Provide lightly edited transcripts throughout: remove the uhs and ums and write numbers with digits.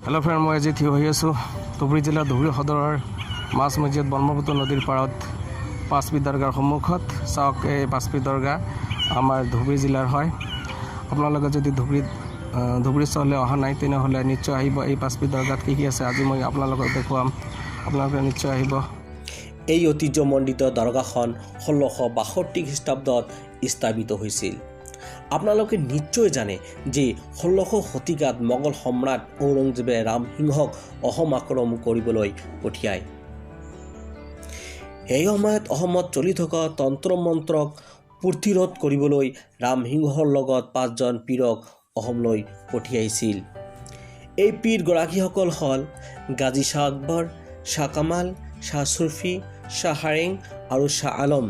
Hello' friend, মই আজি থিয় হৈ আছোঁ ধুবুৰী জিলাৰ ধুবুৰী সদৰৰ মাজমজিয়াত ব্ৰহ্মপুত্ৰ নদীৰ পাৰত পাঁচপীৰ দৰগাৰ সন্মুখত। চাওক, এই পাঁচপীৰ দৰগাহ আমাৰ ধুবুৰী জিলাৰ হয়। আপোনালোকে যদি ধুবুৰী চহৰলৈ অহা নাই, তেনেহ'লে নিশ্চয় আহিব। এই পাঁচপীৰ দৰগাহত কি কি আছে, আজি মই আপোনালোকক দেখুৱাম। আপোনালোকে নিশ্চয় আহিব। এই ঐতিহ্যমণ্ডিত দৰগাহখন 1662 খ্ৰীষ্টাব্দত স্থাপিত হৈছিল। আপোনালোকে নিশ্চয় জানে যে 16শ শতিকাত মোগল সম্ৰাট ঔৰংজেবে ৰামসিংহক অসম আক্ৰমণ কৰিবলৈ পঠিয়ায়। সেই সময়ত অসমত চলি থকা তন্ত্ৰ মন্ত্ৰক প্ৰতিৰোধ কৰিবলৈ ৰামসিংহৰ লগত পাঁচজন পীৰক অসমলৈ পঠিয়াইছিল। এই পীৰগৰাকীসকল হ'ল গাজী শ্বাহ আকবৰ, শ্বাহ কামাল, শ্বাহ চুফী, শ্বাহ হাৰেং আৰু শ্বাহ আলম।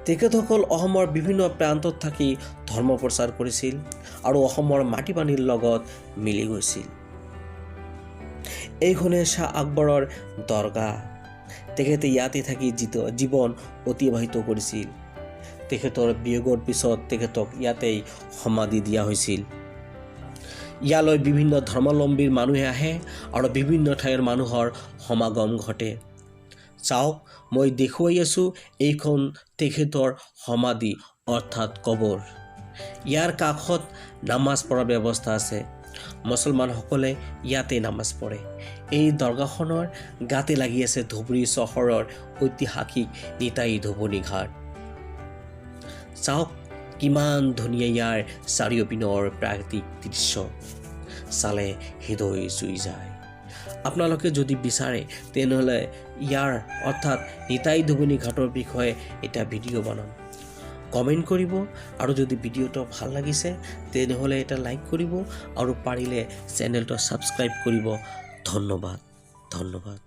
তেখেতসকল অসমৰ বিভিন্ন প্ৰান্তত থাকি ধৰ্ম প্ৰচাৰ কৰিছিল আৰু অসমৰ মাটি পানীৰ লগত মিলি গৈছিল। এইখনে শ্বাহ আকবৰৰ দৰগাহ। তেখেতে ইয়াতে থাকি জীৱন অতিবাহিত কৰিছিল। তেখেতৰ বিয়োগৰ পিছত তেখেতক ইয়াতেই সমাধি দিয়া হৈছিল। ইয়ালৈ বিভিন্ন ধৰ্মাৱলম্বীৰ মানুহে আহে আৰু বিভিন্ন ঠাইৰ মানুহৰ সমাগম ঘটে। চাওক, মই দেখুৱাই আছোঁ, এইখন তেখেতৰ সমাধি অৰ্থাৎ কবৰ। ইয়াৰ কাষত নামাজ পঢ়াৰ ব্যৱস্থা আছে। মুছলমানসকলে ইয়াতে নামাজ পঢ়ে। এই দৰগাহখনৰ গাতে লাগি আছে ধুবুৰী চহৰৰ ঐতিহাসিক নিতাই ধুবুনী ঘাট। চাওক, কিমান ধুনীয়া ইয়াৰ চাৰিওপিনৰ প্ৰাকৃতিক দৃশ্য, চালে হৃদয় চুই যায়। আপোনালোকে যদি বিচাৰে, তেনেহ'লে ইয়াৰ অৰ্থাৎ নিতাই ধুবুনী ঘাটৰ বিষয়ে এটা ভিডিঅ' বনাম। কমেণ্ট কৰিব আৰু যদি ভিডিঅ'টো ভাল লাগিছে, তেনেহ'লে এটা লাইক কৰিব আৰু পাৰিলে চেনেলটো ছাবস্ক্ৰাইব কৰিব। ধন্যবাদ, ধন্যবাদ।